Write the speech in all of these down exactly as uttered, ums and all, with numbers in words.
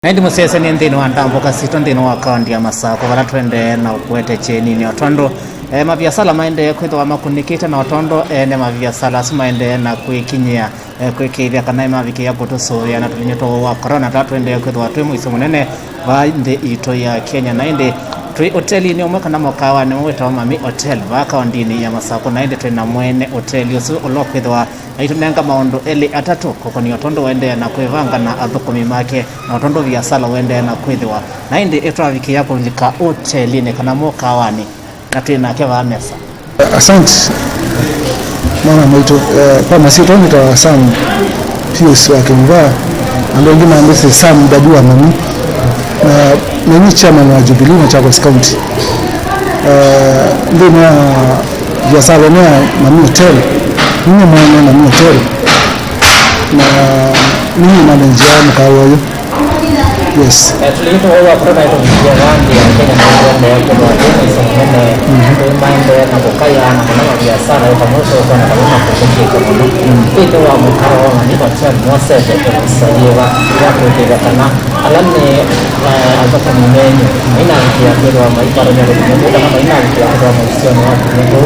Na ĩndĩ mũsyaĩĩsya nĩ nthĩnĩ wa ndambũka sitũ nthĩnĩ wa kaũnti ya Masakũ, vala tũendee na ũkũete kyeninĩ o tondũ, eh, maviasala maendee kwĩthĩwa makunĩkĩte, na o tondũ ene maviasala asu maendee na kwĩkinyĩa, eh, kwĩkĩĩthya kana nĩmavikĩĩa kũtũsũvĩa na tũlinyũ twa ũwau wa corona, tũla tũendee kwĩthĩwa twĩ mũisyo mũnene vaa nthĩ itũ ya Kenya. Na ĩndĩ twĩ ũtelinĩ ũmwe kana mũkawanĩ ũmwe wĩtawa Mami Hotel vaa kaũntinĩ ya Masakũ, na ĩndĩ twĩ na mwene ũteli ũsu ũla ũkwĩthĩwa aitũnenga maũndũ elĩ atatũ kũkonĩa o tondũ ũendee na kwĩvanga na athũkũmi make, na o tondũ viasala ũendee na kwĩthĩwa. Na ĩndĩ ĩtwavikĩĩa kũlika ũtelinĩ kana mũkawanĩ, na twĩ nake vaa mesa. Asante mwana maitũ. Eh, kwa masyĩtwa nĩtawa Sam Pius wa Kĩmvaa, andũ aingĩ mambĩsĩ Sam, dadi wa Mami, na nĩnyie chairman wa Jubilee Machakos County. Eh, nthĩnĩ wa viasala ĩno ya Mami Hotel, nĩnyie mwene Mami Hotel, na nĩnyie manager ya mũkawa ũyũ. Yes. Eh, tũlĩtũ wa kũtaka ĩtũvikia vaa nthĩ ya Kenya nĩtũendee kwĩthĩwa twĩ mũisyo mũnene, twĩ maendee na kũkaya na kana maviasala ĩtamũsũswa na kana makũnĩkĩte mũno. Nthĩnĩ wa mũkawa wa Mami Hotel mwosete ĩvuso yĩva ya kũĩkĩĩthya kana ala nĩ, eh, athũkũmi menyu mainavikĩa kwĩthĩwa maikwatany'a kũthimĩkũ kana mainavikĩa kwĩthĩwa mũisyonĩ wa kũthimĩkũ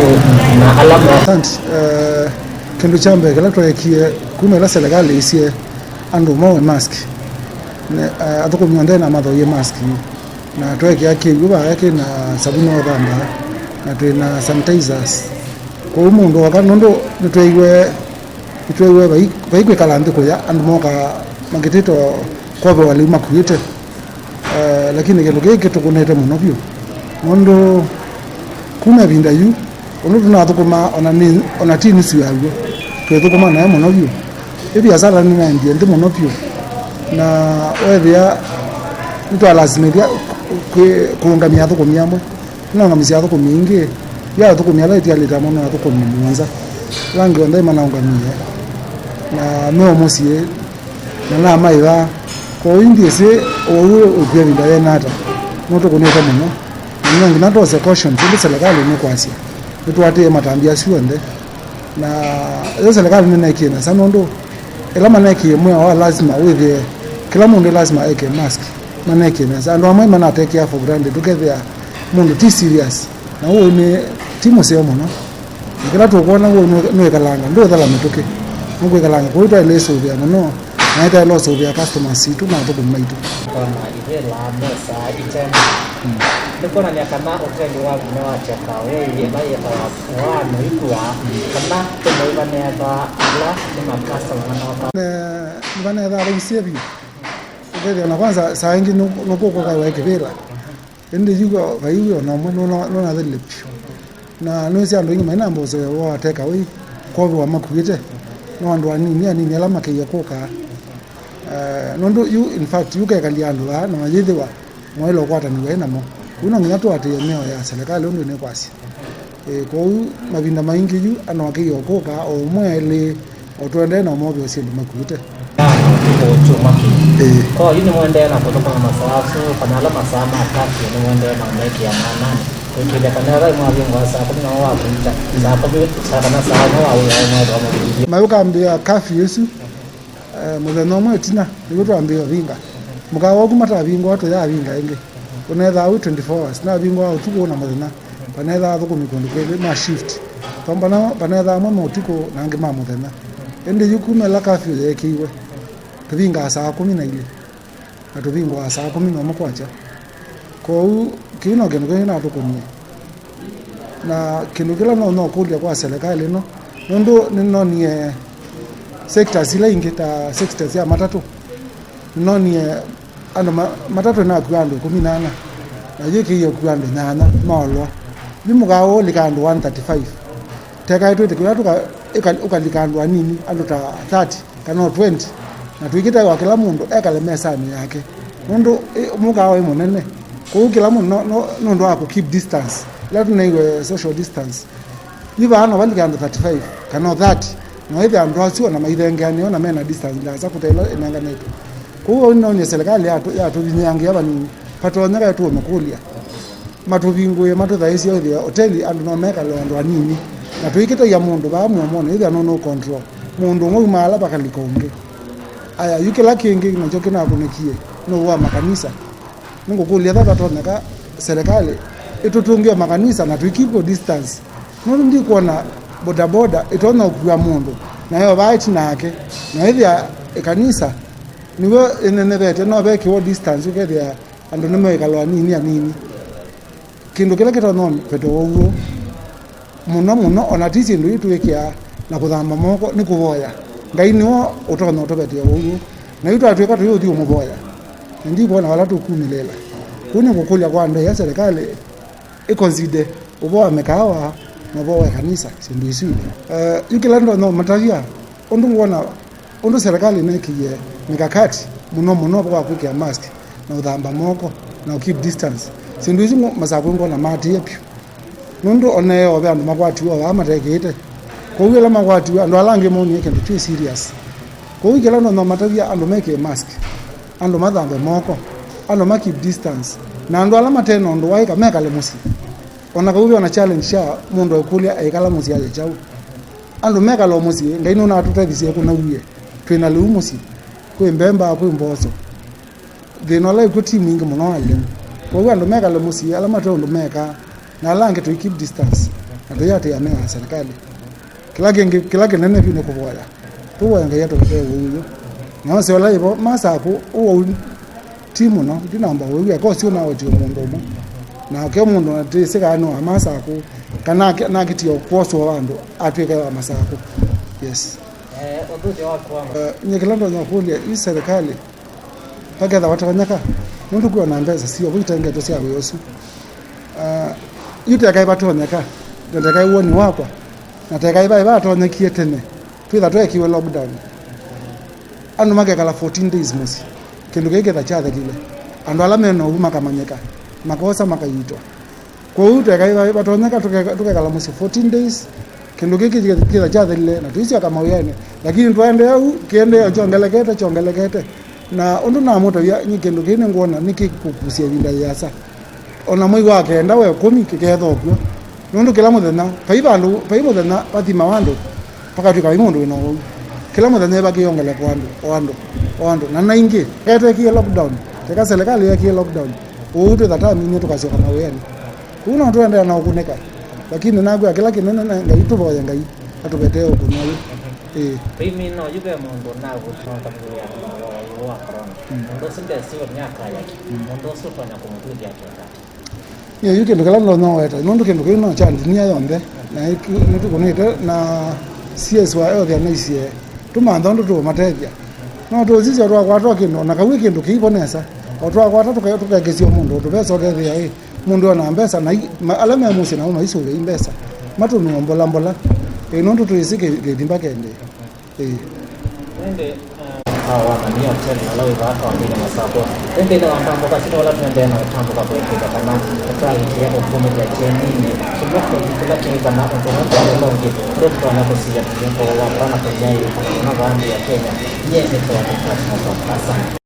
na ala mo. Asante. Eh, kĩndũ kya mbee kĩla tweekie kuma ĩla selekalĩ ĩisye andũ mowe mask, nĩ, eh, athũkũmi onthe na mathoie mask yu, na tweekĩa kĩw'ũ vaya kĩ na savunĩ wa ũthambaa, na twĩ na sanitizers. Kwoou mũndũ oka, nũndũ nĩtweeiwe, nĩtweeiwe vai, vai kwĩkala nthĩ kũya, andũ mokaa makĩtĩte o kwovewa lĩu makuĩte. Eh, lakini kĩndũ kĩĩ kĩtũkũnĩte mũno vyũ, nũndũ kuma ĩvinda yu, ũndũ tũnathũkũmaa, ona nĩ, ona ti nusu yaw'o, twĩthũkũma nayo mũno vyũ. Ĩ viasala nĩnaendie nthĩ mũno vyũ, na weethĩa nĩtwalasimĩthya kwĩ, kũũngamya athũkũmi amwe. Nĩnaũngamisye athũkũmi aingĩ, ya athũkũmi ala ĩtialĩte amwe no athũkũmi mũonza, ala angĩ onthe nĩmanaũngamie, na me o mũsyĩ, na namaĩva. Kwoou ndyĩsĩ ũwau ũkw'a ĩvinda yĩana ata, nũtũkũnĩte mũno. Na no nginya twose cautions ĩndĩ selekalĩ nĩkwasya nĩtũatĩĩe matambya asu onthe. Na ĩyo selekalĩ nĩneekie nesa nũndũ ĩla maneekie mwĩao wa lasima wĩthĩe kĩla mũndũ lasima eke mask, maneekie nesa. Andũ amwe manatekea for granted, ũkethĩa mũndũ ti serious, na ũu nĩ, ti mũseo mũno. Na kĩla tũkwona ũu nũ-, nũĩkalanga, ndũũthela mĩtũkĩ, nũkwĩkalanga. Kwoou twaĩle ĩsũvĩa mũno, na ĩtaĩle ũsũvĩa customers sitũ na athũkũmi maitũ. Ona ivĩla mesa itema. Nĩkwonany'a kana ũteli wa vinya wa take away ĩla yĩtawa One Ikua, kana tũmũivanetha ala nĩ makastoma manoka. Eh, nĩvanethaa vaisye vyũ. Ũkethĩa na kwanza saa ingĩ nũ-, nũkũkũka waĩ kĩvĩla. Ĩndĩ yu vai wĩ ona ũmwe nũna-, nũnathelile vyũ. Na nĩwĩsĩ andũ aingĩ maina mboso ya wa take away, kwovewa makuĩte, no andũ anini anini ala makeie kũka. Eh, nũndũ yu, in fact, yu kekalya andũ aa na mayĩthĩwa mwaĩle ũkwatanĩw'a ĩ namo. Kũu no nginya tũatĩĩe mĩao ya selekalĩ ũndũ ĩnekwasya. Ĩĩ, kwoou mavinda maingĩ yu anoakeie o kũka o ũmwe elĩ, o tũendee na ũmovea syĩndũ makuĩte. Ũtukũ kyumwa kĩĩ. Ĩĩ. Kwa yu nĩmũendee na kũthũkũma masaa asu, kana ala masaa ma curfew nĩmũendee na ũmekĩa maananĩ, kũĩkĩĩthya kana ethĩwa mwavingũa saa kũmi na ũmwe wa kũita, saa kũmi, saa kana saa ũmwe wa wĩa mwaĩle mũthĩithye. Mayũkambĩĩa curfew ĩsu, eh, mũthenya ũmwe ĩtina, nĩw'o twambĩĩa ũvinga. Mũkawa ũku matavingũa tũyavinga ĩngĩ. Ũnethaa wĩ twenty-four hours, navingũaa ũtukũ na mũthenya. Vanethaa athũkũmi kũndũ kwĩlĩ ma shift. Tondũ pana-, vanethaa amwe ma ũtukũ na angĩ ma mũthenya. Ĩndĩ yu kuma ĩla curfew yeekĩiwe, tũvingaa saa kũmi na ilĩ, na tũvingũaa saa kũmi na ũmwe kwakya. Kwoou kĩu no kĩndũ kĩngĩ kĩnathũkũmie. Na kĩndũ kĩla no, no kũlya kwa selekalĩ ĩno, nũndũ nĩnonie sectors ila ingĩ ta sectors ya matatũ, nĩnonie andũ ma-, matatũ ĩnakua andũ ĩkũmi na ana, na yu ĩkĩie kũkua andũ nyanya maolwa. Yu mũkawa ũlika andũ one thirty-five. Tekaĩ twĩtĩkĩla tũka-, ĩka-, ũkalika andũ anini, andũ ta thirty kana o twenty, na twĩkĩtaĩwa kĩla mũndũ ekale mesanĩ yake. Nũndũ ĩ, mũkawa wĩ mũnene, kwoou kĩla mũndũ no, no, nũndũ wa kũ keep distance, ĩla tũneiwe social distance. Yu vaa no valike andũ thirty-five kana o thirty, na wĩthĩa andũ asu ona maithengeanĩe ona mena distance ndaasa kũte ĩla ĩnenganĩtwe. Kwoou vau nĩnonie selekalĩ yatũ-, yatũvinyĩangĩa vanini, vatonya kaĩ tũũmĩkũlya matũvingũĩe, matũthaĩsye wĩthĩe oteli andũ no mekale o andũ anini, na tũikĩtaĩa mũndũ vaa mũomonĩ, wĩthĩa nũnũ control mũndũ ũmwe uma ala vakalika ũngĩ. Aya, yu kĩla kĩngĩ nakyo kĩnakũnĩkie, Nũũ wa makanisa? Nĩngũkũlya, ethĩwa vatonyeka serikali ĩtũtũngĩe makanisa na tũikipwe distance, nũndũ ndikwona bodaboda ĩtonya ũkua mũndũ na yo vaa ĩtina yake, na ĩthĩa ĩkanisa nĩw'o ĩnenevete, no vekĩwa distance, ũkethĩa andũ nĩmeĩkala anini anini. Kĩndũ kĩla kĩtonya ũvetwa ũwau ũũ mũno mũno, ona ti syĩndũ ii twĩkĩaa na kũthamba moko, nĩ kũvoya. Ngai nĩwe ũtonya ũtũvetee ũwau ũũ, na yu twatw'ĩka tũyĩũthi ũmũvoya, na ndikwona vala tũkumĩlĩĩla. Kwoou nĩngũkũlya kwa andũ aya, serikali ĩconsider ũvoo wa mĩkaawa na ũvoo wa ĩkanisa, syĩndũ isu. Eh, yu kĩla ndonya ũmatavya, ũndũ ngwona, ũndũ serikali ĩnekĩie mikakati mũno mũno wa kwĩkĩa mask na ũthamba moko na ũ keep distance, syĩndũ isu ngo-, Masakũ ngona maatĩĩe vyũ, nũndũ ona eo ve andũ makwatiwe o vaa matekĩĩte. Kwoou ĩla makwatiwe, andũ ala angĩ monie kĩndũ kyĩ serious. Kwoou kĩla ndonya ũmatavya, andũ mekĩe mask, andũ mathambe moko, andũ ma keep distance, na andũ ala mate na ũndũ waĩka mekale mũsyĩ. Ona kau ve ona challenge sya mũndũ ekũlya aikala mũsyĩ aye kyaũ. Andũ mekala o mũsyĩ, Ngai nũnatũtethisye kũnauie. Twĩ na lĩu mũsyĩ, kwĩ mbemba, kwĩ mboso. Thĩna ũla ĩkw'o ti mwingĩ mũno wa lĩu. Kwoou andũ mekale mũsyĩ, ala mate ũndũ mekaa, na ala angĩ tũi keep distance, na tũiatĩĩa mĩao ya serikali. Kĩla kĩngĩ, kĩla kĩnene vyũ nĩ kũvoya. Tũvoya Ngai atũvethee ũwau ũyũ. Na ose ũla ĩvo, Masakũ, ũwau ti mũno, ndinamba ũwau, eka ũsu ũnawetie mũndũ ũmwe. Nake mũndũ atĩsĩ kana nĩ wa Masakũ, kana ake-, nakĩtie kwoswa vandũ, atw'ĩka wa Masakũ. Yes. Eh, ũthũthyo waku wa ma- Eh, nyie kĩla ndonya kũlya, yu serikali, vakethĩwa vatonyeka, nũndũ kwĩ ona mbesa sio vo itengetwe sya wĩa ũsu. Ah, yu tekai vatonyeka, na tekai woni wakwa, na tekai vai vatonyekie tene, twĩtha twekiwe lockdown. Andũ makekala fourteen days mũsyĩ, kĩndũ kĩĩ kĩtha kyathelile. Andũ ala mena ũvu makamanyĩka, makosa makaiitwa. Kwoou tekai va-, vatonyeka tũke-, tũkekala mũsyĩ fourteen days, kĩndũ kĩĩ kĩ-, kĩtha kyathelile, na tũisyoka mawĩanĩ. Lakini twaendeea ũu, kĩendeea kyongelekete, kyongelekete. Na ũndũ namũtavya, nyie kĩndũ kĩĩ nĩngwona nĩkĩkũkusya ĩvinda yĩasa. Ona mwei wa kenda, wa ĩkũmi, kĩkethokwa. Nũndũ kĩla mũthenya, vai vandũ, vai mũthenya vathimawa andũ, vakatw'ĩka vai mũndũ wĩna ũwau. Kĩla mũthenya vakĩongeleka o andũ, o andũ, o andũ, o andũ. Na naingĩ, etekie lockdown. Teka serikali yekie lockdown. Ũu twĩtha taminie tũkasyoka mawĩanĩ. Kũu no tũendeea na ũkũnĩka. Lakini nakwĩa kĩla kĩnene na Ngai, tũvoye Ngai atũvetee ũkũnĩ ũyũ. Ĩĩ. Tũimina oyu ve mũndũ ũnakũtũnga kũĩa ũwau wa corona. Mm. Mũndũ ũsu ndesĩ nĩakaya kĩ. Mm. Mũndũ ũsu ũtonya kũmũtw'ĩthya kĩndũ. Nyie yu kĩndũ kĩla ndonya ũweta, nũndũ kĩndũ kĩu no kya ndunia yonthe, na nĩtũkũnĩte na C S wa health anaisye tũmantha ũndũ tũũmatethya. No tũsisya twakwatwa kĩndũ, ona kau ĩ kĩndũ kĩivo nesa, o twakwata tũke-, tũkekĩsya mũndũ tũvesa ũkethĩa ĩ mũndũ ona mbesa, na i-, ma-, ala me mũsyĩ nao maisũvĩa i mbesa, matũmĩe mbola mbola, ĩ nũndũ tũĩsĩ kĩ-, kĩthimba kĩendee. Ĩĩ. Ĩndĩ, eh, mkawa wa Mania Hotel, na ũla wĩ vaa kaũntĩnĩ ya Masakũ. Ĩndĩ nĩ wambambũka sino ũla tũendee na ũtambũka kũĩkĩĩka kana tũtaĩkĩe ũkumĩlya kyeninĩ kĩmwe kĩla kĩĩ kana ũndũ ũmwe kana ũla ũngĩ ũla tũtonya kũsiĩa mũvĩngũo wa vaa na kũnyaĩĩka kana vaa nthĩ ya Kenya. Nyie nĩtawa Deogratias Masakũ. Asante.